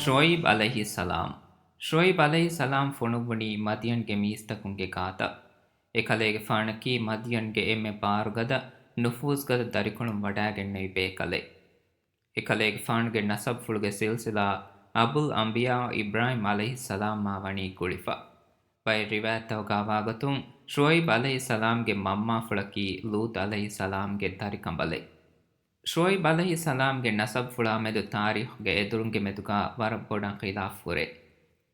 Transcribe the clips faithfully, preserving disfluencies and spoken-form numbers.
ޝުޢައިބް ޢަލައިހިއްސަލާމް. ޝުޢައިބް ޢަލައިހިއްސަލާމް ފޮނުއްވުނީ މަދްޔަންގެ މީސްތަކުންގެ ގާތަށް. އެކަލޭގެފާނަކީ މަދްޔަންގެ އެންމެ ބާރުގަދަ، ނުފޫޒުގަދަ ދަރިކޮޅުން ވަޑާގެންނެވި ބޭކަލެއް. އެކަލޭގެފާނުގެ ނަސަބުފުޅުގެ ސިލްސިލާ އަބުލް އަންބިޔާ އިބްރާހިމް ޢަލައިހިއްސަލާމްއާ ވަނީ ގުޅިފަ. ބައެއް ރިވާޔަތްތަކުގާ ވާގޮތުން، ޝުޢައިބް ޢަލައިހިއްސަލާމްގެ މަންމާފުޅަކީ ލޫޠު ޢަލައިހިއްސަލާމްގެ ދަރިކަނބަލެއް. ޝުޢައިބް ޢަލައިހިއްސަލާމްގެ ނަސަބުފުޅާ މެދު ތާރީޚުގެ އެދުރުންގެ މެދުގާ ވަރަށް ބޮޑަށް ޚިލާފު ހުރޭ.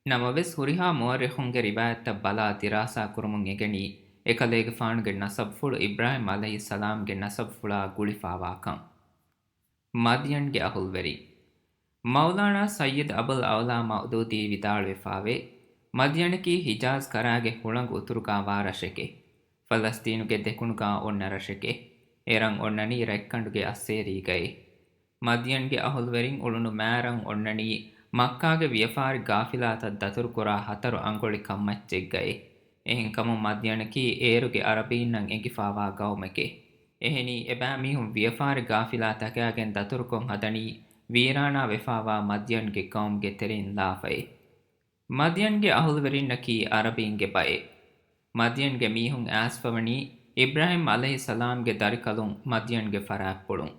ނަމަވެސް، ހުރިހާ މުއައްރިޚުންގެ ރިވާޔަތްތައް ބަލާ ދިރާސާ ކުރުމުން އެނގެނީ، އެކަލޭގެފާނުގެ ނަސަބުފުޅު އިބްރާހިމް ޢަލައިހިއްސަލާމްގެ ނަސަބުފުޅާ ގުޅިފާވާކަން. މަދްޔަންގެ އަހުލުވެރިން. މައުލާނާ ސައްޔިދު އަބުލް އަޢުލާ މައުދޫދީ ވިދާޅުވެފާވޭ، މަދްޔަނަކީ ހިޖާޒް ކަރާގެ ހުޅަނގު އުތުރުގާ ވާ ރަށެކޭ. ފަލަސްތީނުގެ ދެކުނުގާ އޮންނަ ރަށެކޭ. އެރަށް އޮންނަނީ ރަތްކަނޑުގެ އައްސޭރީގައޭ. މަދްޔަންގެ އަހުލުވެރިން އުޅުނު މާރަށް އޮންނަނީ މައްކާގެ ވިޔަފާރި ގާފިލާތައް ދަތުރުކުރާ ހަތަރު އަނގޮޅި ކަންމައްޗެއްގައޭ. އެހެންކަމުން މަދްޔަނަކީ އޭރުގެ ޢަރަބީންނަށް އެނގިފާވާ ގައުމެކޭ. އެހެނީ، އެބައިމީހުން ވިޔަފާރި ގާފިލާ ތަކާގެން ދަތުރުކޮށް ހަދަނީ ވީރާނާ ވެފާވާ މަދްޔަންގެ ގައުމުގެ ތެރެއިން ލާފައޭ. މަދްޔަންގެ އަހުލުވެރިންނަކީ ޢަރަބީންގެ ބައެއް. މަދްޔަންގެ މީހުން އައިސްފަވަނީ އިބްރާހިމް ޢަލައިހިއްސަލާމްގެ ދަރިކަލުން މަދްޔަންގެ ފަރާތްޕުޅުން.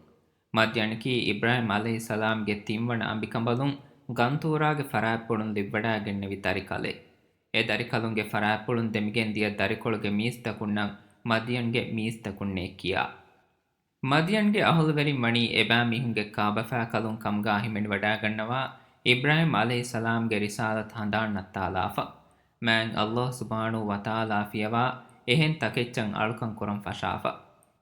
މަދްޔަނަކީ އިބްރާހިމް ޢަލައިހިއްސަލާމްގެ ތިންވަނަ އަނބިކަނބަލުން ގަންތޫރާގެ ފަރާތްޕުޅުން ލިއްވަޑާގެންނެވި ދަރިކަލެއް. އެ ދަރިކަލުންގެ ފަރާތްޕުޅުން ދެމިގެން ދިޔަ ދަރިކޮޅުގެ މީސްތަކުންނަށް މަދްޔަންގެ މީސްތަކުންނޭ ކިޔާ. މަދްޔަންގެ އަހުލުވެރިން ވަނީ އެބައިމީހުންގެ ކާބަފާކަލުން ކަމުގާ ހިމެނިވަޑާގަންނަވާ އިބްރާހިމް ޢަލައިހިއްސަލާމްގެ ރިސާލަތު ހަނދާން ނައްތާލާފަ. މާތް ﷲ ސުބްޙާނަހޫ ވަތަޢާލާ ފިޔަވާ އެހެން ތަކެއްޗަށް އަޅުކަން ކުރަން ފަށާފަ.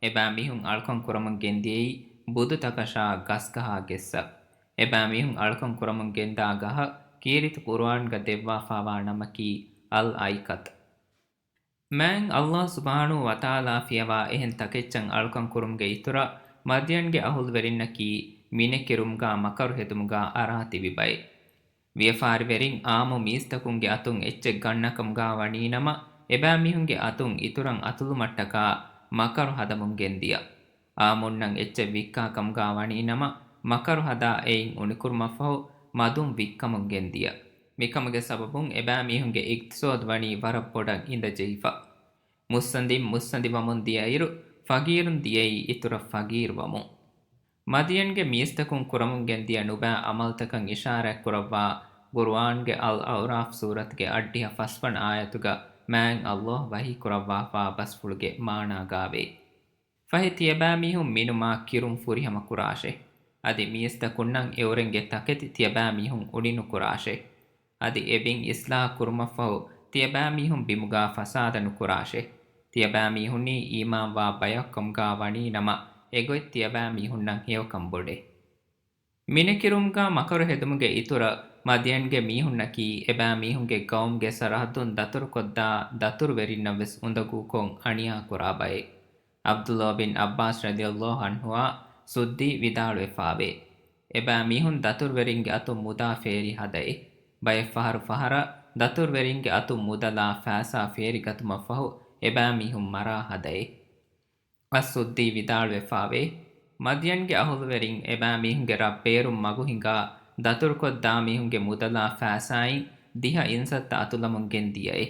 އެބައިމީހުން އަޅުކަން ކުރަމުން ގެންދިޔައީ ބުދުތަކަށާ ގަސްގަހާ ގެއްސަށް. އެބައިމީހުން އަޅުކަން ކުރަމުން ގެންދާ ގަހަށް ކީރިތި ޤުރުއާންގަ ދެއްވާފާވާ ނަމަކީ އަލް އައިކަތު. މާތް ﷲ ސުބްޙާނަހޫ ވަތަޢާލާ ފިޔަވާ އެހެން ތަކެއްޗަށް އަޅުކަން ކުރުމުގެ އިތުރަށް، މަދްޔަންގެ އަހުލުވެރިންނަކީ މިނެކިރުމުގާ މަކަރު ހެދުމުގާ އަރާ ތިބި ބައެއް. ވިޔަފާރިވެރިން އާއްމު މީސްތަކުންގެ އަތުން އެއްޗެއް ގަންނަކަމުގާ ވަނީނަމަ، އެބައިމީހުންގެ އަތުން އިތުރަށް އަތުލުމަށްޓަކާ މަކަރު ހަދަމުން ގެންދިޔަ. އާއްމުންނަށް އެއްޗެއް ވިއްކާ ކަމުގާ ވަނީނަމަ، މަކަރު ހަދާ އެއިން އުނިކުރުމަށްފަހު މަދުން ވިއްކަމުން ގެންދިޔަ. މިކަމުގެ ސަބަބުން އެބައިމީހުންގެ އިޤްތިޞާދު ވަނީ ވަރަށް ބޮޑަށް އިނދަޖެހިފަ. މުއްސަނދިން މުއްސަނދިވަމުން ދިޔައިރު، ފަގީރުން ދިޔައީ އިތުރަށް ފަގީރުވަމުން. މަދްޔަންގެ މީސްތަކުން ކުރަމުން ގެންދިޔަ ނުބައި ޢަމަލުތަކަށް އިޝާރާތްކުރައްވާ، ޤުރުއާންގެ އަލް އަޢުރާފް ސޫރަތުގެ އަށްޑިހަ ފަސްވަނަ އާޔަތުގަ މާތް ﷲ ވަޙީކުރައްވާފާ ބަސްފުޅުގެ މާނާގާވޭ. ފަހެ ތިޔަބައިމީހުން މިނުމާ ކިރުން ފުރިހަމަ ކުރާށޭ. އަދި މީސްތަކުންނަށް އެއުރެންގެ ތަކެތި ތިޔަބައިމީހުން އުނިނުކުރާށޭ. އަދި އެ ބިން އިޞްލާޙު ކުރުމަށްފަހު ތިޔަބައިމީހުން ބިމުގާ ފަސާދަ ނުކުރާށޭ. ތިޔަބައިމީހުންނީ އީމާންވާ ބަޔަކުކަމުގާ ވަނީނަމަ، އެގޮތް ތިޔަބައިމީހުންނަށް ހެޔޮކަން ބޮޑޭ. މިނެކިރުމުގާ މަކަރު ހެދުމުގެ އިތުރަށް، މަދްޔަންގެ މީހުންނަކީ އެބައިމީހުންގެ ގައުމުގެ ސަރަހައްދުން ދަތުރުކޮށްދާ ދަތުރުވެރިންނަށްވެސް އުނދަގޫކޮށް އަނިޔާކުރާ ބައެއް. ޢަބްދުﷲ ބިން ޢައްބާސް ރަޟިޔަﷲ ޢަންހުއާ ސުއްދީ ވިދާޅުވެފާވޭ، އެބައިމީހުން ދަތުރުވެރިންގެ އަތުން މުދާ ފޭރި ހަދައި. ބައެއް ފަހަރު ފަހަރަށް ދަތުރުވެރިންގެ އަތުން މުދަލާ ފައިސާ ފޭރިގަތުމަށްފަހު އެބައިމީހުން މަރާ ހަދައި. އައްސުއްދީ ވިދާޅުވެފާވޭ، މަދްޔަންގެ އަހުލުވެރިން އެބައިމީހުންގެ ރަށް ބޭރުން މަގު ހިނގާ ދަތުރުކޮށްދާ މީހުންގެ މުދަލާ ފައިސާއިން ދިހަ އިންސައްތަ އަތުލަމުން ގެންދިޔައޭ.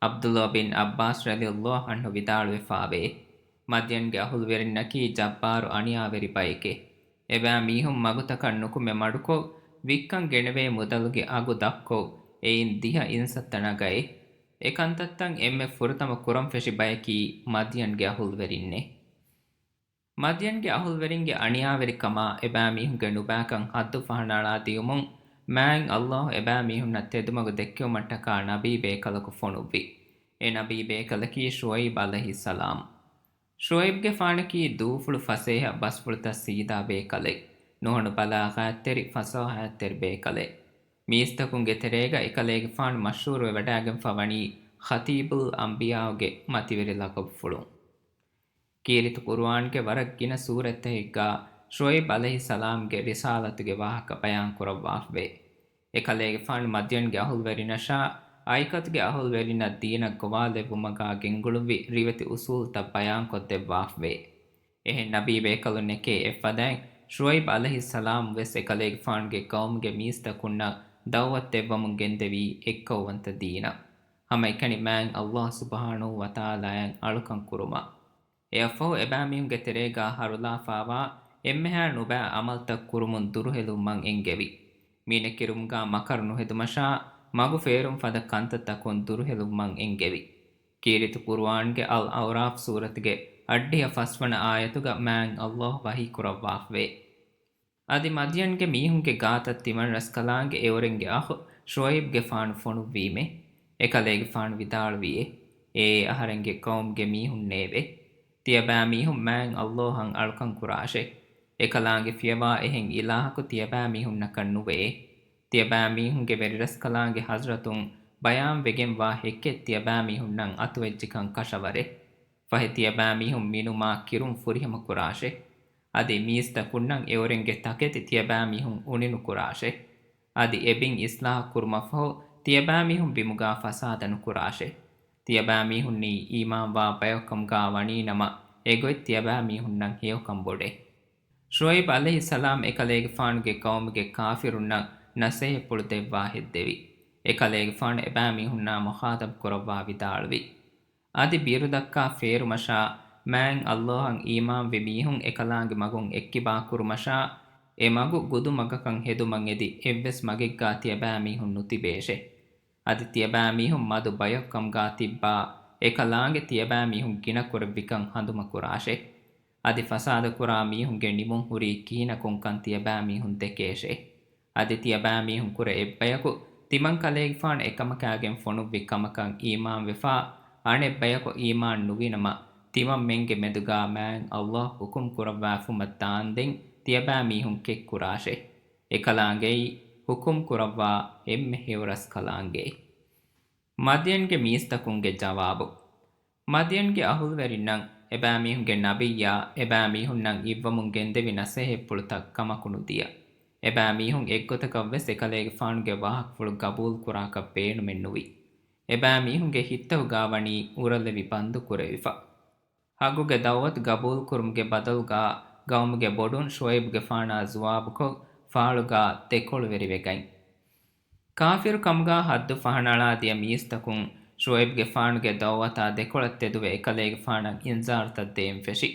ޢަބްދުﷲ ބިން ޢައްބާސް ރަޟިޔަﷲ ޢަންހު ވިދާޅުވެފާވޭ، މަދްޔަންގެ އަހުލުވެރިންނަކީ ޖައްބާރު އަނިޔާވެރި ބައެކޭ. އެބައިމީހުން މަގުތަކަށް ނުކުމެ މަޑުކޮށް، ވިއްކަން ގެނެވޭ މުދަލުގެ އަގު ދަށްކޮށް، އެއިން ދިހަ އިންސައްތަ ނަގައޭ. އެ ކަންތައްތައް އެންމެ ފުރަތަމަ ކުރަން ފެށި ބަޔަކީ މަދްޔަންގެ އަހުލުވެރިންނޭ. މަދްޔަންގެ އަހުލުވެރިންގެ އަނިޔާވެރިކަމާ އެބައިމީހުންގެ ނުބައިކަން ޙައްދު ފަހަނައަޅާ ދިޔުމުން މާތް ﷲ އެބައިމީހުންނަށް ތެދުމަގު ދެއްކެވުމަށްޓަކާ ނަބީ ބޭކަލަކު ފޮނުއްވި. އެ ނަބީ ބޭކަލަކީ ޝުޢައިބް ޢަލައިހިއްސަލާމް. ޝުޢައިބްގެފާނަކީ ދޫފުޅު ފަސޭހަ ބަސްފުޅުތައް ސީދާ ބޭކަލެއް. ނުހަނު ބަލާޣާތްތެރި ފަސާހަތްތެރި ބޭކަލެއް. މީސްތަކުންގެ ތެރޭގަ އެކަލޭގެފާނު މަޝްހޫރުވެވަޑާގެންފަ ވަނީ ޚަތީބުލް އަންބިޔާއުގެ މަތިވެރި ލަޤަބުފުޅުން. ކީރިތި ޤުރުއާންގެ ވަރަށް ގިނަ ސޫރަތްތަކެއްގާ ޝުޢައިބް ޢަލައިހިއްސަލާމްގެ ރިސާލަތުގެ ވާހަކަ ބަޔާން ކުރައްވާފަވޭ. އެކަލޭގެފާނު މަދްޔަންގެ އަހުލުވެރިންނަށާ އައިކަތުގެ އަހުލުވެރިންނަށް ދީނަށް ގޮވާލެއްވުމަކާ ގެންގުޅުއްވި ރިވެތި އުސޫލުތައް ބަޔާންކޮށްދެއްވާފަވޭ. އެހެން ނަބީ ބޭކަލުންނެކޭ އެއްފަދައިން ޝުޢައިބް ޢަލައިހިއްސަލާމް ވެސް އެކަލޭގެފާނުގެ ޤައުމުގެ މީސްތަކުންނަށް ދަޢުވަތު ދެއްވަމުން ގެންދެވީ އެއްކައުވަންތަ ދީނަށް. ހަމައެކަނި މާތް ﷲ ސުބްޙާނަހޫ ވަތަޢާލާއަށް އަޅުކަން ކުރުމަށް. އެއަށްފަހު އެބައިމީހުންގެ ތެރޭގާ ހަރުލާފާވާ އެންމެހާ ނުބައި ޢަމަލުތައް ކުރުމުން ދުރުހެލުމަށް އެންގެވި. މީނަކިރުމުގާ މަކަރު ނުހެދުމަށާ، މަގު ފޭރުން ފަދަ ކަންތައްތަކުން ދުރުހެލުމަށް އެންގެވި. ކީރިތި ޤުރުއާންގެ އަލް އަޢުރާފް ސޫރަތުގެ އަށްޑިހަ ފަސްވަނަ އާޔަތުގަ މާތް ﷲ ވަޙީ ކުރައްވާފަވޭ. އަދި މަދްޔަންގެ މީހުންގެ ގާތަށް ތިމަންރަސްކަލާނގެ އެއުރެންގެ އަޚު ޝުޢައިބްގެފާނު ފޮނުއްވީމޭ. އެކަލޭގެފާނު ވިދާޅުވިއޭ، އޭ އަހަރެންގެ ޤައުމުގެ މީހުންނޭވެ! ތިޔަބައިމީހުން މާތް ﷲ އަށް އަޅުކަން ކުރާށޭ. އެކަލާނގެ ފިޔަވާ އެހެން އިލާހަކު ތިޔަބައިމީހުންނަކަށް ނުވެއޭ. ތިޔަބައިމީހުންގެ ވެރިރަސްކަލާނގެ ޙަޟްރަތުން ބަޔާންވެގެންވާ ހެއްކެއް ތިޔަބައިމީހުންނަށް އަތުވެއްޖެކަން ކަށަވަރޭ. ފަހެ ތިޔަބައިމީހުން މިނުމާ ކިރުން ފުރިހަމަ ކުރާށޭ. އަދި މީސްތަކުންނަށް އެއުރެންގެ ތަކެތި ތިޔަބައިމީހުން އުނިނުކުރާށޭ. އަދި އެބިން އިޞްލާޙު ކުރުމަށްފަހު ތިޔަބައިމީހުން ބިމުގާ ފަސާދަ ނުކުރާށޭ. ތިޔަބައިމީހުންނީ އީމާންވާ ބަޔަކުކަމުގާ ވަނީނަމަ، އެގޮތް ތިޔަބައިމީހުންނަށް ހެޔޮކަން ބޮޑޭ. ޝުޢައިބް ޢަލައިހިއްސަލާމް އެކަލޭގެފާނުގެ ޤައުމުގެ ކާފިރުންނަށް ނަޞޭޙަތްޕުޅު ދެއްވާ ހެއްދެވި. އެކަލޭގެފާނު އެބައިމީހުންނާ މުޚާޠަބު ކުރައްވާ ވިދާޅުވި. އަދި ބިރުދައްކާ ފޭރުމަށާ، މާތް ﷲ އަށް އީމާންވި މީހުން އެކަލާނގެ މަގުން އެއްކިބާ ކުރުމަށާ، އެ މަގު ގުދު މަގަކަށް ހެދުމަށް އެދި އެއްވެސް މަގެއްގާ ތިޔަބައިމީހުން ނުތިބޭށޭ. އަދި ތިޔަބައިމީހުން މަދު ބަޔަކު ކަމުގާ ތިއްބާ، އެކަލާނގެ ތިޔަބައިމީހުން ގިނަ ކުރެއްވިކަން ހަނދުމަ ކުރާށޭ. އަދި ފަސާދަ ކުރާ މީހުންގެ ނިމުން ހުރީ ކިހިނަކުން ކަން ތިޔަބައިމީހުން ދެކޭށޭ. އަދި ތިޔަބައިމީހުން ކުރެ އެއްބަޔަކު ތިމަން ކަލޭގެފާނު އެކަމަކާގެން ފޮނުއްވި ކަމަކަށް އީމާންވެފާ، އަނެއްބަޔަކު އީމާން ނުވިނަމަ، ތިމަންމެންގެ މެދުގާ މާތް ﷲ ޙުކުމް ކުރައްވާފުމަށް ދާންދެން ތިޔަބައިމީހުން ކެތްކުރާށޭ. އެކަލާނގެއީ ޙުކުމް ކުރައްވާ އެންމެ ހެޔޮރަސްކަލާނގެއޭ. މަދްޔަންގެ މީސްތަކުންގެ ޖަވާބު. މަދްޔަންގެ އަހުލުވެރިންނަށް އެބައިމީހުންގެ ނަބިއްޔާ އެބައިމީހުންނަށް އިއްވަމުން ގެންދެވި ނަޞޭޙަތްޕުޅުތައް ކަމަކު ނުދިޔަ. އެބައިމީހުން އެއްގޮތަކަށްވެސް އެކަލޭގެފާނުގެ ވާހަކަފުޅު ގަބޫލުކުރާކަށް ބޭނުމެއްނުވި. އެބައިމީހުންގެ ހިތްތަކުގާ ވަނީ އުރަލެވި ބަންދު ކުރެވިފަ. ޙައްޤުގެ ދަޢުވަތު ގަބޫލުކުރުމުގެ ބަދަލުގާ ޤައުމުގެ ބޮޑުން ޝުޢައިބުގެފާނާ ޒުވާބުކޮށް، ފާޅުގާ ދެކޮޅުވެރިވެގަތް. ކާފިރު ކަމުގާ ޙައްދު ފަހަނަޅާ ދިޔަ މީސްތަކުން ޝުޢައިބުގެފާނުގެ ދަޢުވަތާ ދެކޮޅަށް ތެދުވެ އެކަލޭގެފާނަށް އިންޒާރުތައް ދޭން ފެށި.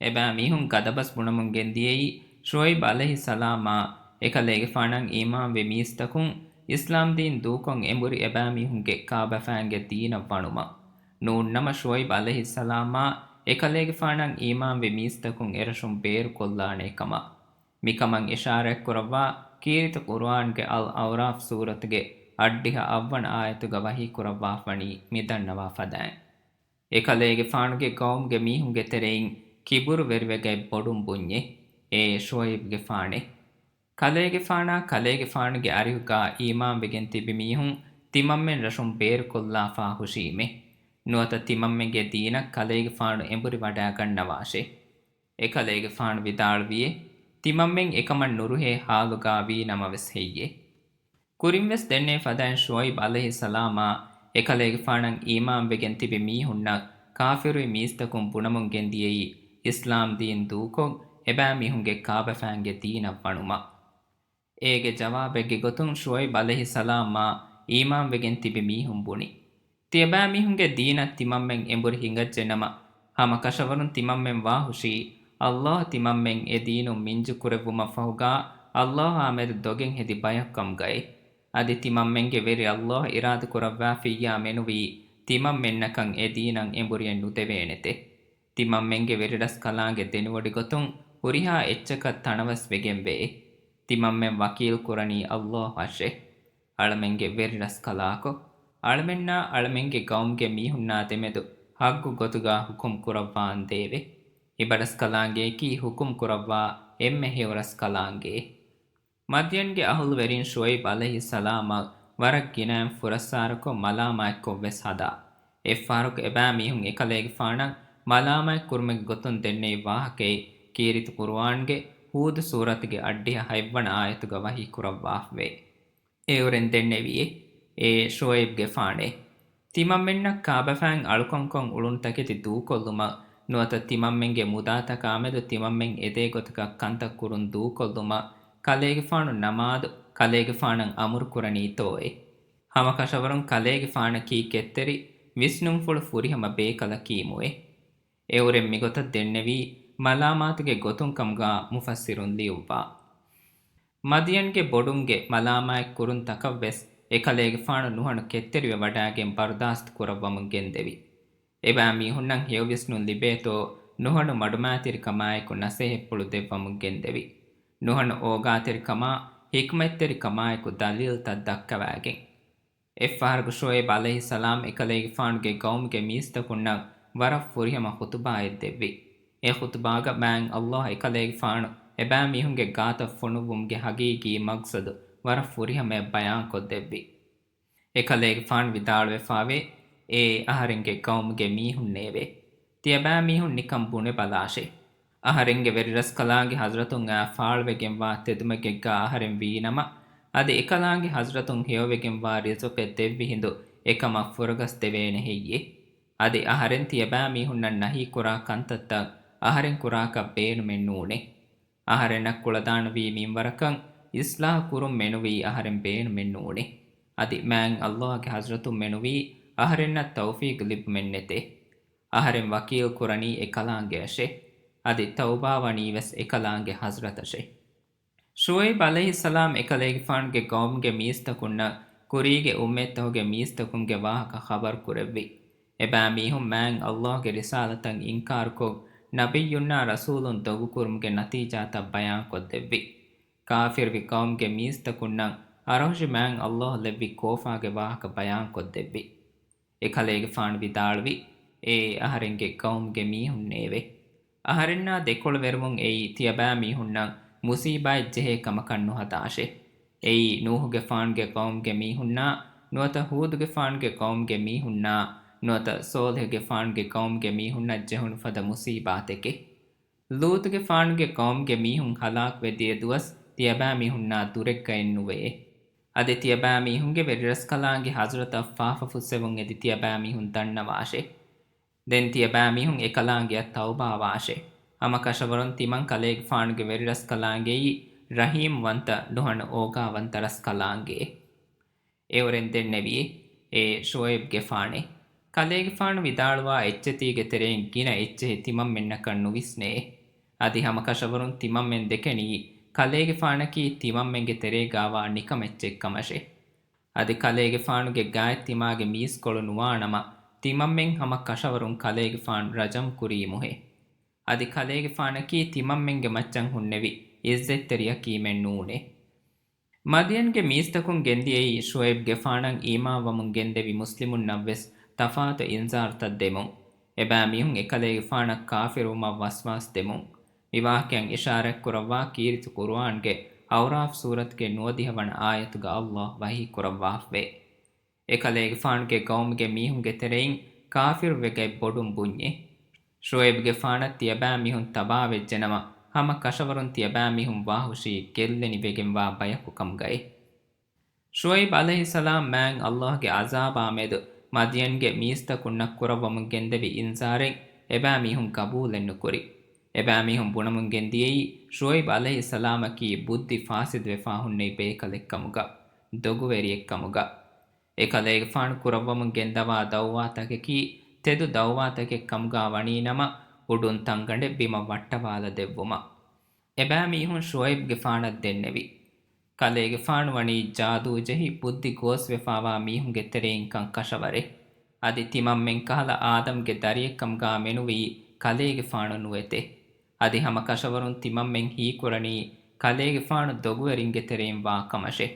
އެބައިމީހުން ގަދަބަސް ބުނަމުން ގެންދިޔައީ ޝުޢައިބް ޢަލައިހިއްސަލާމާ އެކަލޭގެފާނަށް އީމާންވި މީސްތަކުން އިސްލާމްދީން ދޫކޮށް އެނބުރި އެބައިމީހުންގެ ކާބަފައިންގެ ދީނަށް ވަނުމަށް. ނޫންނަމަ ޝުޢައިބް ޢަލައިހިއްސަލާމާ އެކަލޭގެފާނަށް އީމާންވި މީސްތަކުން އެރަށުން ބޭރުކޮށްލާނޭ ކަމަށް. މިކަމަށް އިޝާރާތްކުރައްވާ ކީރިތި ޤުރުއާންގެ އަލް އަޢުރާފް ސޫރަތުގެ އަށްޑިހަ އަށްވަނަ އާޔަތުގަ ވަޙީކުރައްވާފަނީ މިދަންނަވާ ފަދައިން. އެކަލޭގެފާނުގެ ޤައުމުގެ މީހުންގެ ތެރެއިން ކިބުރުވެރިވެގަތް ބޮޑުން ބުންޏޭ، އޭ ޝުޢައިބްގެފާނޭ! ކަލޭގެފާނާ ކަލޭގެފާނުގެ އަރިހުގާ އީމާންވެގެން ތިބި މީހުން ތިމަންމެން ރަށުން ބޭރުކޮށްލާފާ ހުށީމޭ. ނުވަތަ ތިމަންމެންގެ ދީނަށް ކަލޭގެފާނު އެނބުރިވަޑައިގަންނަވާށޭ. އެކަލޭގެފާނު ވިދާޅުވިއޭ، ތިމަންމެން އެކަމަށް ނުރުހޭ ޙާލުގާ ވީނަމަވެސް ހެއްޔޭ؟ ކުރިންވެސް ދެންނެވި ފަދައިން ޝުޢައިބް ޢަލައިހިއްސަލާމާ އެކަލޭގެފާނަށް އީމާންވެގެން ތިބި މީހުންނަށް ކާފިރުވި މީސްތަކުން ބުނަމުން ގެންދިޔައީ އިސްލާމްދީން ދޫކޮށް އެބައިމީހުންގެ ކާބަފައިންގެ ދީނަށް ވަނުމަށް. އޭގެ ޖަވާބެއްގެ ގޮތުން ޝުޢައިބް ޢަލައިހިއްސަލާމާ އީމާންވެގެން ތިބި މީހުން ބުނި، ތިޔަބައިމީހުންގެ ދީނަށް ތިމަންމެން އެނބުރި ހިނގައްޖެނަމަ، ހަމަކަށަވަރުން ތިމަންމެން ވާހުށީ، ﷲ ތިމަންމެން އެ ދީނުން މިންޖު ކުރެއްވުމަށްފަހުގާ، ﷲ އާ މެދު ދޮގެއް ހެދި ބަޔަކު ކަމުގައޭ. އަދި ތިމަންމެންގެ ވެރި ﷲ އިރާދަކުރައްވާފިއްޔާ މެނުވީ، ތިމަންމެންނަކަށް އެ ދީނަށް އެނބުރިއެއް ނުދެވޭނެތެ. ތިމަންމެންގެ ވެރިރަސްކަލާނގެ ދެނެވޮޑިގޮތުން ހުރިހާ އެއްޗަކަށް ތަނަވަސްވެގެންވެއޭ. ތިމަންމެން ވަކީލު ކުރަނީ ﷲ އަށެ. އަޅަމެންގެ ވެރިރަސްކަލާކޮ، އަޅަމެންނާ އަޅަމެންގެ ޤައުމުގެ މީހުންނާ ދެމެދު ޙައްޤު ގޮތުގާ ޙުކުމް ކުރައްވާންދޭވެ. އިބަރަސްކަލާނގެއަކީ ޙުކުމް ކުރައްވާ އެންމެ ހެޔޮރަސްކަލާނގެއެ. މަދްޔަންގެ އަހުލުވެރިން ޝުޢައިބް ޢަލައިހިއްސަލާމަށް ވަރަށް ގިނައިން ފުރައްސާރަކޮށް މަލާމާތްކޮށްވެސް ހަދާ. އެއްފަހަރަކު އެބައިމީހުން އެކަލޭގެފާނަށް މަލާމާތްކުރުމުގެ ގޮތުން ދެންނެވި ވާހަކައެއް ކީރިތި ޤުރުއާންގެ ހޫދު ސޫރަތުގެ އަށްޑިހަ ހަތްވަނަ އާޔަތުގަ ވަޙީކުރައްވާފަވޭ. އެއުރެން ދެންނެވިއޭ، އޭ ޝުޢައިބްގެފާނޭ! ތިމަންމެންނަށް ކާބަފައިން އަޅުކަންކޮށް އުޅުނު ތަކެތި ދޫކޮށްލުމަށް ނުވަތަ ތިމަންމެންގެ މުދާތަކާމެދު ތިމަންމެން އެދޭގޮތަކަށް ކަންތައް ކުރުން ދޫކޮށްލުމަށް ކަލޭގެފާނު ނަމާދު ކަލޭގެފާނަށް އަމުރުކުރަނީތޯއޭ؟ ހަމަކަށަވަރުން ކަލޭގެފާނަކީ ކެތްތެރި ވިސްނުންފުޅު ފުރިހަމަ ބޭކަލަކީމުއޭ. އެއުރެން މިގޮތަށް ދެންނެވީ މަލާމާތުގެ ގޮތުން ކަމުގާ މުފައްސިރުން ލިޔުއްވާ. މަދިޔަންގެ ބޮޑުންގެ މަލާމާތް ކުރުންތަކަށްވެސް އެކަލޭގެފާނު ނުހަނު ކެތްތެރިވެ ވަޑާގެން ބަރުދާސްތު ކުރައްވަމުން ގެންދެވި. އެބައިމީހުންނަށް ހެޔޮވިސްނުން ލިބޭތޯ ނުހަނު މަޑުމައިތިރިކަމާއެކު ނަސޭހަތްޕުޅު ދެއްވަމުން ގެންދެވި. ނުހަނު އޯގާތެރިކަމާ، ހިކްމަތްތެރިކަމާއެކު ދަލީލްތައް ދައްކަވާގެން. އެއްފަހަރަކު ޝުޢައިބް ޢަލައިހިއްސަލާމް އެކަލޭގެފާނުގެ ޤައުމުގެ މީސްތަކުންނަށް ވަރަށް ފުރިހަމަ ޚުތުބާއެއް ދެއްވި. އެ ޚުތުބާގަ މާތް ﷲ އެކަލޭގެފާނު އެބައިމީހުންގެ ގާތަށް ފޮނުއްވުމުގެ ޙަޤީޤީ މަޤްޞަދު ވަރަށް ފުރިހަމަޔަށް ބަޔާންކޮށްދެއްވި. އެކަލޭގެފާނު ވިދާޅުވެފާވޭ، އޭ އަހަރެންގެ ޤައުމުގެ މީހުންނޭވެ! ތިޔަބައިމީހުން ނިކަން ބުނެބަލާށޭ. އަހަރެންގެ ވެރިރަސްކަލާނގެ ޙަޟްރަތުން އާ ފާޅުވެގެންވާ ތެދުމަގެއްގާ އަހަރެން ވީނަމަ، އަދި އެކަލާނގެ ޙަޟްރަތުން ހެޔޮވެގެންވާ ރިޒުޤެއް ދެއްވި ހިނދު އެކަމަށް ފުރަގަސްދެވޭނެ ހެއްޔޭ؟ އަދި އަހަރެން ތިޔަބައިމީހުންނަށް ނަހީކުރާ ކަންތައްތައް އަހަރެން ކުރާކަށް ބޭނުމެއް ނޫނޭ. އަހަރެންނަށް ކުޅަދާނަވީ މިންވަރަކަށް އިޞްލާޙު ކުރުން މެނުވީ އަހަރެން ބޭނުމެއް ނޫނޭ. އަދި މާތް ﷲ ގެ ޙަޟްރަތުން މެނުވީ އަހަރެންނަށް ތައުފީޤު ލިބުމެއް ނެތޭ. އަހަރެން ވަކީލް ކުރަނީ އެކަލާނގެއަށޭ. އަދި ތައުބާވަނީވެސް އެކަލާނގެ ޙަޟްރަތަށޭ. ޝުޢައިބް ޢަލައިހިއްސަލާމް އެކަލޭގެފާނުގެ ޤައުމުގެ މީސްތަކުންނަށް ކުރީގެ އުއްމަތްތަކުގެ މީސްތަކުންގެ ވާހަކަ ޚަބަރު ކުރެއްވި. އެބައިމީހުން މާތް ﷲ ގެ ރިސާލަތަށް އިންކާރުކޮށް، ނަބިއްޔުންނާ ރަސޫލުން ދޮގުކުރުމުގެ ނަތީޖާތައް ބަޔާންކޮށްދެއްވި. ކާފިރުވި ޤައުމުގެ މީސްތަކުންނަށް އަރަހުށި މާތް ﷲ ލެއްވި ކޯފާގެ ވާހަކަ ބަޔާންކޮށްދެއްވި. އެކަލޭގެފާނު ވިދާޅުވި، އޭ އަހަރެންގެ ޤައުމުގެ މީހުންނޭވެ! އަހަރެންނާ ދެކޮޅުވެރިވުން އެއީ ތިޔަބައިމީހުންނަށް މުޞީބާތް ޖެހޭ ކަމަކަށް ނުހަދާށޭ. އެއީ ނޫޙުގެފާނުގެ ޤައުމުގެ މީހުންނާ، ނުވަތަ ހޫދުގެފާނުގެ ޤައުމުގެ މީހުންނާ، ނުވަތަ ޞޯލިޙުގެފާނުގެ ޤައުމުގެ މީހުންނަށް ޖެހުނު ފަދަ މުޞީބާތެކޭ. ލޫޠުގެފާނުގެ ޤައުމުގެ މީހުން ހަލާކުވެ ދިޔަ ދުވަސް ތިޔަބައިމީހުންނާ ދުރެއްގައެއް ނުވެޔޭ. އަދި ތިޔަބައިމީހުންގެ ވެރިރަސްކަލާނގެ ޙަޟްރަތަށް ފާފަ ފުއްސެވުން އެދި ތިޔަބައިމީހުން ދަންނަވާށޭ. ދެން ތިޔަބައިމީހުން އެކަލާނގެއަށް ތައުބާވާށޭ. ހަމަކަށަވަރުން ތިމަން ކަލޭގެފާނުގެ ވެރިރަސްކަލާނގެއީ ރަޙީމްވަންތަ ނުހަނު އޯގާވަންތަ ރަސްކަލާނގެއެއް. އެއުރެން ދެންނެވި، އޭ ޝުޢައިބްގެފާނޭ! ކަލޭގެފާނު ވިދާޅުވާ އެއްޗެތީގެ ތެރެއިން ގިނަ އެއްޗެހި ތިމަންމެންނަކަށް ނުވިސްނޭ. އަދި ހަމަކަށަވަރުން ތިމަންމެން ދެކެނީ ކަލޭގެފާނަކީ ތިމަންމެންގެ ތެރޭގާވާ ނިކަމެއްޗެއްކަމަށޭ. އަދި ކަލޭގެފާނުގެ ގާތް ތިމާގެ މީސްކޮޅު ނުވާނަމަ، ތިމަންމެން ހަމަ ކަށަވަރުން ކަލޭގެފާނު ރަޖަމްކުރީމުހޭ. އަދި ކަލޭގެފާނަކީ ތިމަންމެންގެ މައްޗަށް ހުންނެވި އިއްޒަތްތެރިޔަކީމެއް ނޫނޭ. މަދިޔަންގެ މީސްތަކުން ގެންދިޔައީ ޝުޢައިބްގެފާނަށް އީމާންވަމުން ގެންދެވި މުސްލިމުންނަށްވެސް ތަފާތު އިންޒާރުތައް ދެމުން. އެބައިމީހުން އެކަލޭގެފާނަށް ކާފިރުވުމަށް ވަސްވާސް ދެމުން. މިވާހަކައިން އިޝާރާތްކުރައްވާ ކީރިތި ޤުރުއާންގެ އަޢުރާފް ސޫރަތުގެ ނުވަދިހަ ވަނަ އާޔަތުގަ ﷲ ވަޙީކުރައްވާފަވޭ. އެކަލޭގެފާނުގެ ޤައުމުގެ މީހުންގެ ތެރެއިން ކާފިރުވެގަތް ބޮޑުން ބުންޏޭ. ޝުޢައިބުގެފާނަށް ތިޔަބައިމީހުން ތަބާވެއްޖެނަމަ، ހަމަ ކަށަވަރުން ތިޔަބައިމީހުން ވާހުށީ ގެއްލެނިވެގެންވާ ބަޔަކު ކަމުގައި. ޝުޢައިބް ޢަލައިހިއްސަލާމް މާތް ﷲގެ ޢަޒާބާމެދު މަދިޔަންގެ މީސްތަކުންނަށް ކުރައްވަމުން ގެންދެވި އިންޒާރެއް އެބައިމީހުން ޤަބޫލެއްނުކުރި. އެބައިމީހުން ބުނަމުން ގެންދިޔައީ ޝުޢައިބް ޢަލައިހިއްސަލާމަކީ ބުއްދި ފާސިދުވެފާ ހުންނެވި ބޭކަލެއްކަމުގަ، ދޮގުވެރިއެއްކަމުގަ. އެކަލޭގެފާނު ކުރައްވަމުން ގެންދަވާ ދަޢުވާތަކަކީ ތެދު ދަޢުވާތަކެއް ކަމުގާ ވަނީނަމަ، އުޑުން ތަންގަނޑެއް ބިމަށް ވައްޓަވާލަ ދެއްވުމަށް. އެބައިމީހުން ޝުޢައިބްގެފާނަށް ދެންނެވި. ކަލޭގެފާނު ވަނީ ޖާދޫ ޖެހި ބުއްދި ގޯސްވެފާވާ މީހުންގެ ތެރެއިން ކަން ކަށަވަރެއް. އަދި ތިމަންމެން ކަހަލަ އާދަމްގެ ދަރިއެއްކަމުގާ މެނުވީ ކަލޭގެފާނު ނުވެތެ. އަދި ހަމަ ކަށަވަރުން ތިމަންމެން ހީކުރަނީ ކަލޭގެފާނު ދޮގުވެރިންގެ ތެރެއިން ވާ ކަމަށެ.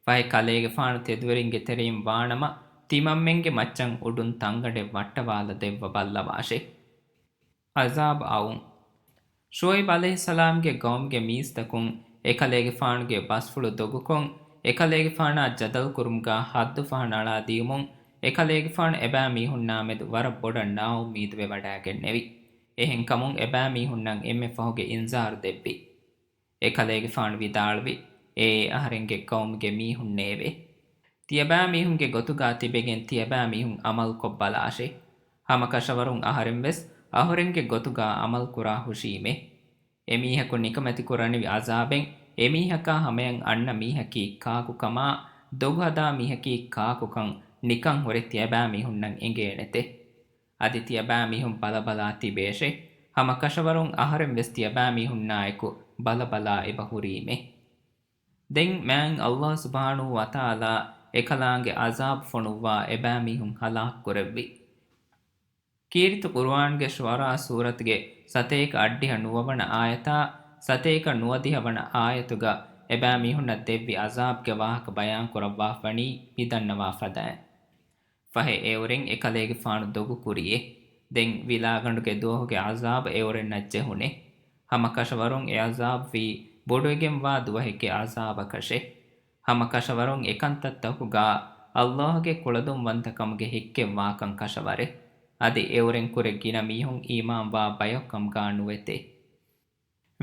ފަހެ ކަލޭގެފާނު ތެދުވެރިންގެ ތެރެއިން ވާނަމަ، ތިމަންމެންގެ މައްޗަށް އުޑުން ތަންގަނޑެއް ވައްޓަވާލަ ދެއްވަ ބައްލަވާށެ. ޢަޒާބް އައުން. ޝުޢައިބް ޢަލައިހިއްސަލާމްގެ ޤައުމުގެ މީސްތަކުން އެކަލޭގެފާނުގެ ބަސްފުޅު ދޮގުކޮށް، އެކަލޭގެފާނާ ޖަދަލުކުރުމުގާ ޙައްދު ފަހަނައަޅާ ދިޔުމުން، އެކަލޭގެފާނު އެބައިމީހުންނާމެދު ވަރަށް ބޮޑަށް ނާއުއްމީދުވެވަޑާގެންނެވި. އެހެންކަމުން އެބައިމީހުންނަށް އެންމެ ފަހުގެ އިންޒާރު ދެއްވި. އެކަލޭގެފާނު ވިދާޅުވި، އޭ އަހަރެންގެ ޤައުމުގެ މީހުންނޭވެ! ތިޔަބައިމީހުންގެ ގޮތުގާ ތިބެގެން ތިޔަބައިމީހުން ޢަމަލުކޮށްބަލާށޭ. ހަމަކަށަވަރުން އަހަރެންވެސް އަހުރެންގެ ގޮތުގަ އަމަލު ކުރާ ހުށީމޭ. އެމީހަކު ނިކަމެތި ކުރަނިވި އަޒާބެއް އެމީހަކާ ހަމަޔަށް އަންނަ މީހަކީ ކާކު ކަމާ، ދޮގު ހަދާ މީހަކީ ކާކުކަން ނިކަން ހުރެ ތިޔަބައިމީހުންނަށް އެނގޭނެތެ. އަދި ތިޔަބައިމީހުން ބަލަބަލާ ތިބޭށޭ. ހަމަ ކަށަވަރުން އަހަރެން ވެސް ތިޔަބައިމީހުންނާއެކު ބަލަބަލާ އެބަ ހުރީމޭ. ދެން މާތް ﷲ ސުބްޙާނަހޫ ވަތަޢާލާ އެކަލާނގެ އަޒާބު ފޮނުއްވާ އެބައިމީހުން ހަލާކު ކުރެއްވި. ކީރިތި ޤުރުއާންގެ ޝުޢަރާ ސޫރަތުގެ ސަތޭކަ އަށްޑިހަ ނުވަވަނަ އާޔަތާ ސަތޭކަ ނުވަދިހަ ވަނަ އާޔަތުގަ އެބައިމީހުންނަށް ދެއްވި އަޒާބުގެ ވާހަކަ ބަޔާން ކުރައްވާފަވަނީ މިދަންނަވާ ފަދައިން. ފަހެ އެއުރެން އެކަލޭގެފާނު ދޮގު ކުރިއޭ. ދެން ވިލާގަނޑުގެ ދުވަހުގެ އަޒާބު އެއުރެންނަށް ޖެހުނޭ. ހަމަ ކަށަވަރުން އެ އަޒާބު ވީ ބޮޑުވެގެންވާ ދުވަހެއްގެ އަޒާބަކަށޭ. ހަމަ ކަށަވަރުން އެކަންތައްތަކުގަ ﷲ ގެ ކުޅަދުންވަންތަކަމުގެ ހެއްކެއްވާކަން ކަށަވަރޭ. އަދި އެއުރެން ކުރެ ގިނަ މީހުން އީމާންވާ ބަޔަކު ކަމުގަ ނުވެތޭ.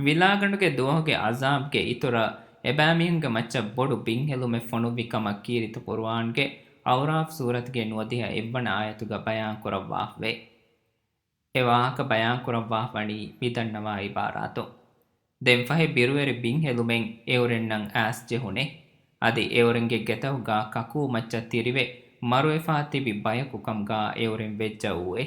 ވިލާގަނޑުގެ ދުވަހުގެ އަޒާބުގެ އިތުރަށް އެބައިމީހުންގެ މައްޗަށް ބޮޑު ބިންހެލުމެއް ފޮނުއްވި ކަމަށް ކީރިތި ޤުރުއާންގެ އަޢުރާފް ސޫރަތުގެ ނުވަދިހަ އެއްވަނަ އާޔަތުގަ ބަޔާން ކުރައްވާފަވޭ. އެ ވާހަކަ ބަޔާން ކުރައްވާފަވަނީ މިދަންނަވާ ޢިބާރާތުން. ދެން ފަހެ ބިރުވެރި ބިންހެލުމެއް އެއުރެންނަށް އައިސް ޖެހުނޭ. އަދި އެއުރެންގެ ގެތަކުގަ ކަކޫ މައްޗަށް ތިރިވެ މަރުވެފާ ތިބި ބަޔަކު ކަމުގަ އެއުރެން ވެއްޖައޫއޭ.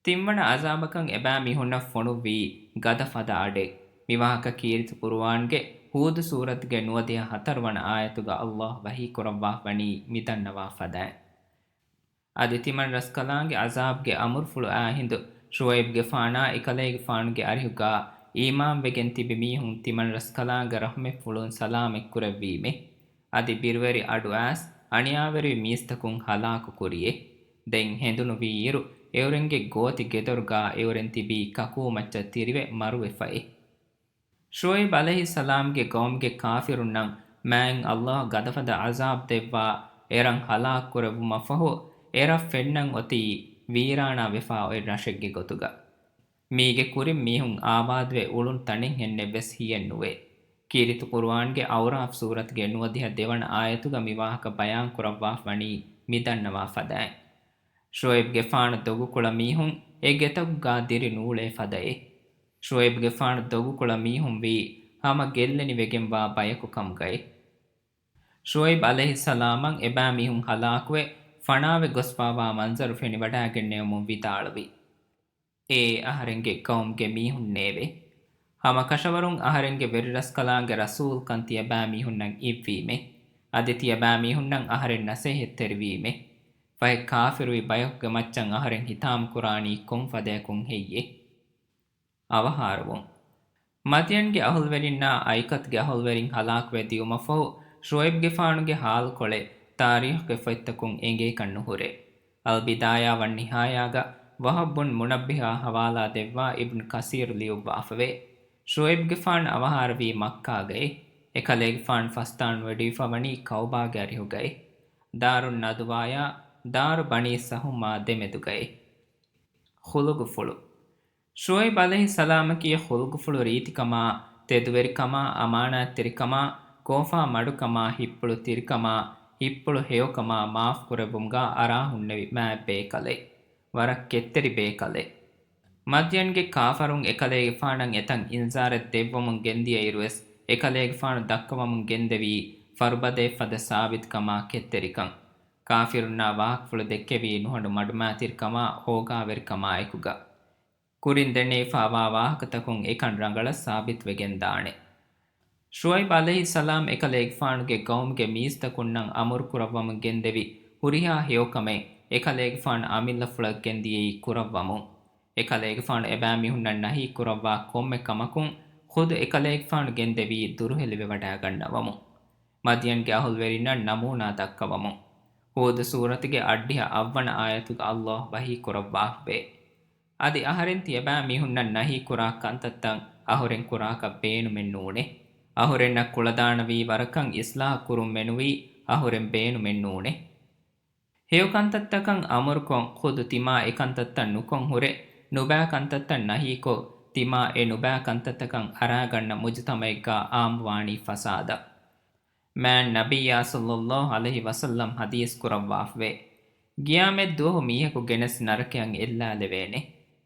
ތިންވަނަ އަޒާބަކަށް އެބައިމީހުންނަށް ފޮނުއްވީ ގަދަ ފަދަ އަޑެއް. މިވާހަކަ ކީރިތި ޤުރުއާންގެ ހޫދު ސޫރަތުގެ ނުވަދިހަ ހަތަރުވަނަ އާޔަތުގަ ﷲ ވަޙީ ކުރައްވާފަވަނީ މިދަންނަވާ ފަދައިން. އަދި ތިމަން ރަސްކަލާނގެ އަޒާބުގެ އަމުރުފުޅު އާ ހިނދު ޝުޢައިބުގެފާނާ އެކަލޭގެފާނުގެ އަރިހުގަ އީމާންވެގެން ތިބި މީހުން ތިމަން ރަސްކަލާނގެ ރަޙްމަތްފުޅުން ސަލާމަތްކުރެއްވީމޭ. އަދި ބިރުވެރި އަޑު އައިސް އަނިޔާވެރިވި މީސްތަކުން ހަލާކު ކުރިއޭ. ދެން ހެނދުނުވީއިރު އެއުރެންގެ ގޯތި ގެދޮރުގަ އެއުރެން ތިބީ ކަކޫ މައްޗަށް ތިރިވެ މަރުވެފައި. ޝުޢައިބް ޢަލައިހިއްސަލާމްގެ ޤައުމުގެ ކާފިރުންނަށް މާތް ﷲ ގަދަފަދަ ޢަޒާބް ދެއްވާ އެރަށް ހަލާކު ކުރެއްވުމަށްފަހު، އެރަށް ފެންނަން އޮތީ ވީރާނާ ވެފާ އޮތް ރަށެއްގެ ގޮތުގަ. މީގެ ކުރިން މީހުން އާބާދުވެ އުޅުން ތަނެއްހެންނެއް ވެސް ހިޔެއް ނުވޭ. ކީރިތި ޤުރުއާންގެ އަޢުރާފް ސޫރަތުގެ ނުވަދިހަ ދެވަނަ އާޔަތުގަ މި ވާހަކަ ބަޔާން ކުރައްވާފަ ވަނީ މި ދަންނަވާ ފަދައިން. ޝުޢައިބްގެފާނު ދޮގުކުޅަ މީހުން އެ ގެތަކުގަ ދިރި ނޫޅޭ ފަދައޭ. ޝުޢައިބްގެފާނު ދޮގުކުޅަ މީހުން ވީ ހަމަ ގެއްލެނިވެގެންވާ ބަޔަކު ކަމުގައި. ޝުޢައިބް ޢަލައިހިއްސަލާމަށް އެބައިމީހުން ހަލާކުވެ ފަނާވެ ގޮސްފާވާ މަންޒަރު ފެނިވަޑައިގެންނެވުމުން ވިދާޅުވި. އޭ އަހަރެންގެ ޤައުމުގެ މީހުންނޭވެ! ހަމަ ކަށަވަރުން އަހަރެންގެ ވެރިރަސްކަލާނގެ ރަސޫލްކަން ތިޔަބައިމީހުންނަށް އިއްވީމޭ. އަދި ތިޔަބައިމީހުންނަށް އަހަރެން ނަސޭހަތްތެރިވީމޭ. ފަހެ ކާފިރުވި ބަޔަކުގެ މައްޗަށް އަހަރެން ހިތާމަކުރާނީ ކޮން ފަދަޔަކުން ހެއްޔޭ؟ އަވަހާރަވުން. މަދްޔަންގެ އަހުލުވެރިންނާ އައިކަތުގެ އަހުލުވެރިން ހަލާކުވެ ދިޔުމަށްފަހު، ޝުޢައިބްގެފާނުގެ ހާލުކޮޅެއް ތާރީޚުގެ ފޮތްތަކުން އެނގޭކަށް ނުހުރޭ. އަލްބިދާޔާ ވައްނިހާޔާގަ ވަހަބް ބުން މުނައްބިހާ ހަވާލާ ދެއްވާ އިބްނު ކަސީރު ލިޔުއްވާފަވޭ. ޝުޢައިބްގެފާނު އަވަހާރަވީ މައްކާގައި. އެކަލޭގެފާނު ފަސްދާން ވެޑިވެފަ ވަނީ ކައުބާގެ އަރިހުގައި. ދާރުން ނަދުވާޔާ ދާރު ބަނީ ސަހުމާ ދެމެދުގައި. ޚުލުގުފުޅު. ޝުޢައިބް ޢަލައިހިއްސަލާމަކީ ޚުލުގުފުޅު ރީތިކަމާ، ތެދުވެރިކަމާ، އަމާނާތްތެރިކަމާ، ކޯފާ މަޑުކަމާ، ހިތްޕުޅު ތިރިކަމާ، ހިތްޕުޅު ހެޔޮކަމާ މާފުކުރެއްވުމުގަ އަރާ ހުންނެވި މާތް ބޭކަލެއް. ވަރަށް ކެތްތެރި ބޭކަލެއް. މަދްޔަންގެ ކާފަރުން އެކަލޭގެފާނަށް އެތަން އިންޒާރެއް ދެއްވަމުން ގެންދިޔައިރުވެސް، އެކަލޭގެފާނު ދައްކަވަމުން ގެންދެވީ ފަރުބަދައެއްފަދަ ސާބިތުކަމާ ކެތްތެރިކަން. ކާފިރުންނާ ވާހަކަފުޅު ދެއްކެވީ ނުހަނު މަޑުމައިތިރިކަމާ ހޯގާވެރިކަމާއެކުގަ. ކުރިން ދެންނެވިފާވާ ވާހަކަތަކުން އެކަން ރަނގަޅަށް ސާބިތުވެގެންދާނެ. ޝުޢައިބް ޢަލައިހިއްސަލާމް އެކަލޭގެފާނުގެ ޤައުމުގެ މީސްތަކުންނަށް އަމުރު ކުރައްވަމުން ގެންދެވި ހުރިހާ ހެޔޮކަމެއް އެކަލޭގެފާނު އަމިއްލަފުޅަށް ގެންދިޔައީ ކުރައްވަމުން. އެކަލޭގެފާނު އެބައިމީހުންނަށް ނަހީ ކުރައްވާ ކޮންމެ ކަމަކުން ޚުދު އެކަލޭގެފާނު ގެންދެވީ ދުރުހެލިވެވަޑައިގަންނަވަމުން. މަދްޔަންގެ އަހުލުވެރިންނަށް ނަމޫނާ ދައްކަވަމުން. ހޫދު ސޫރަތުގެ އަށްޑިހަ އަށްވަނަ އާޔަތުގަ ﷲ ވަޙީ ކުރައްވާފަވޭ. އަދި އަހަރެން ތިޔަބައިމީހުންނަށް ނަހީ ކުރާ ކަންތައްތައް އަހުރެން ކުރާކަށް ބޭނުމެއް ނޫނޭ. އަހުރެންނަށް ކުޅަދާނަވީ ވަރަކަށް އިޞްލާޙު ކުރުން މެނުވީ އަހުރެން ބޭނުމެއް ނޫނޭ. ހެޔޮ ކަންތައްތަކަށް އަމުރުކޮށް، ޚުދު ތިމާ އެ ކަންތައްތައް ނުކޮށް ހުރެ، ނުބައި ކަންތައްތައް ނަހީކޮށް، ތިމާ އެ ނުބައި ކަންތައްތަކަށް އަރާގަންނަ މުޖުތަމަޢެއްގަ އާއްމުވާނީ ފަސާދަ. މާތް ނަބިއްޔާ ޞައްލައްލާހު ޢަލައިހި ވަސައްލަމް ޙަދީޘް ކުރައްވާފަވޭ، ޤިޔާމަތް ދުވަހު މީހަކު ގެނެސް ނަރަކަޔަށް އެއްލާލެވޭނެ.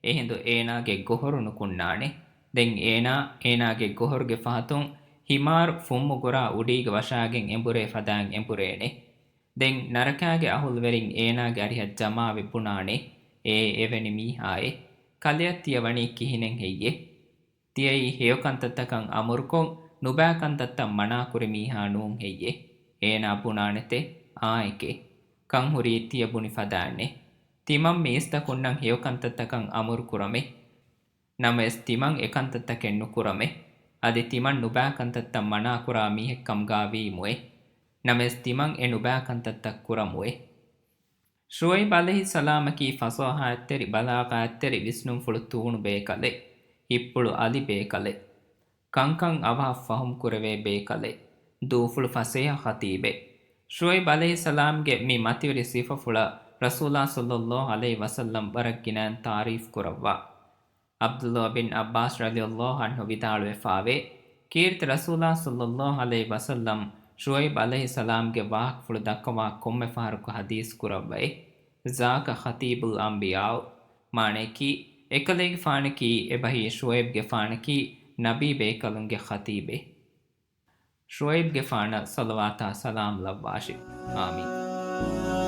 އެހިނދު އޭނާގެ ގޮހޮރު ނުކުންނާނެ. ދެން އޭނާ، އޭނާގެ ގޮހޮރުގެ ފަހަތުން ހިމާރު ފުންމުގުރާ އުޑީގަ ވަށާގެން އެނބުރޭ ފަދައިން އެނބުރޭނެ. ދެން ނަރަކާގެ އަހުލުވެރިން އޭނާގެ އަރިހަށް ޖަމާވެ ބުނާނެ، އޭ އެވެނި މީހާއޭ! ކަލެއަށް ތިޔަ ވަނީ ކިހިނެއް ހެއްޔޭ؟ ތިޔައީ ހެޔޮކަންތައްތަކަށް އަމުރުކޮށް، ނުބާކަންތައްތައް މަނާކުރި މީހާ ނޫން ހެއްޔޭ؟ އޭނާ ބުނާނެތެ، އާނއެކޭ. ކަންހުރީ ތިޔަ ބުނި ފަދައިންނޭ. ތިމަން މީސްތަކުންނަށް ހެޔޮކަންތައްތަކަށް އަމުރު ކުރަމޭ. ނަމަވެސް ތިމަން އެކަންތައްތަކެއް ނުކުރަމޭ. އަދި ތިމަން ނުބާކަންތައްތައް މަނާކުރާ މީހެއްކަމުގާ ވީމުއޭ. ނަމަވެސް ތިމަން އެ ނުބާކަންތައްތައް ކުރަމުއޭ. ޝުޢައިބް ޢަލައިހިއްސަލާމަކީ ފަޞާޙަތްތެރި، ބަލާޣަތްތެރި، ވިސްނުންފުޅު ތޫނު ބޭކަލެއް، ހިތްޕުޅު އަލި ބޭކަލެއް، ކަންކަން އަވަހަށް ފަހުމް ކުރެވޭ ބޭކަލެއް، ދޫފުޅު ފަސޭހަ ޚަތީބެއް. ޝުޢައިބް ޢަލައިހިއްސަލާމްގެ މި މަތިވެރި ސިފަފުޅަށް ރަސޫލާ ޞައްލައްލާހު ޢަލައިހި ވަސައްލަމް ވަރަށް ގިނައިން ތާރީފް ކުރައްވާ. ޢަބްދުﷲ ބިން ޢައްބާސް ރަޟިޔަﷲ ޢަންހު ވިދާޅުވެފާވޭ، ކީރިތި ރަސޫލާ ޞައްލައްލާހު ޢަލައިހި ވަސައްލަމް ޝުޢައިބް ޢަލައިހިއްސަލާމްގެ ވާހަކަފުޅު ދައްކަވާ ކޮންމެ ފަހަރަކު ޙަދީޘް ކުރައްވައި، ޒާކަ ޚަތީބުލް އަންބިޔާއު، މާނަޔަކީ، އެކަލޭގެފާނަކީ އެބަހީ ޝުޢައިބްގެފާނަކީ ނަބީ ބޭކަލުންގެ ޚަތީބެއް. ޝުޢައިބްގެފާނަށް ޞަލަވާތާ ސަލާމް ލައްވާށި. އާމީން.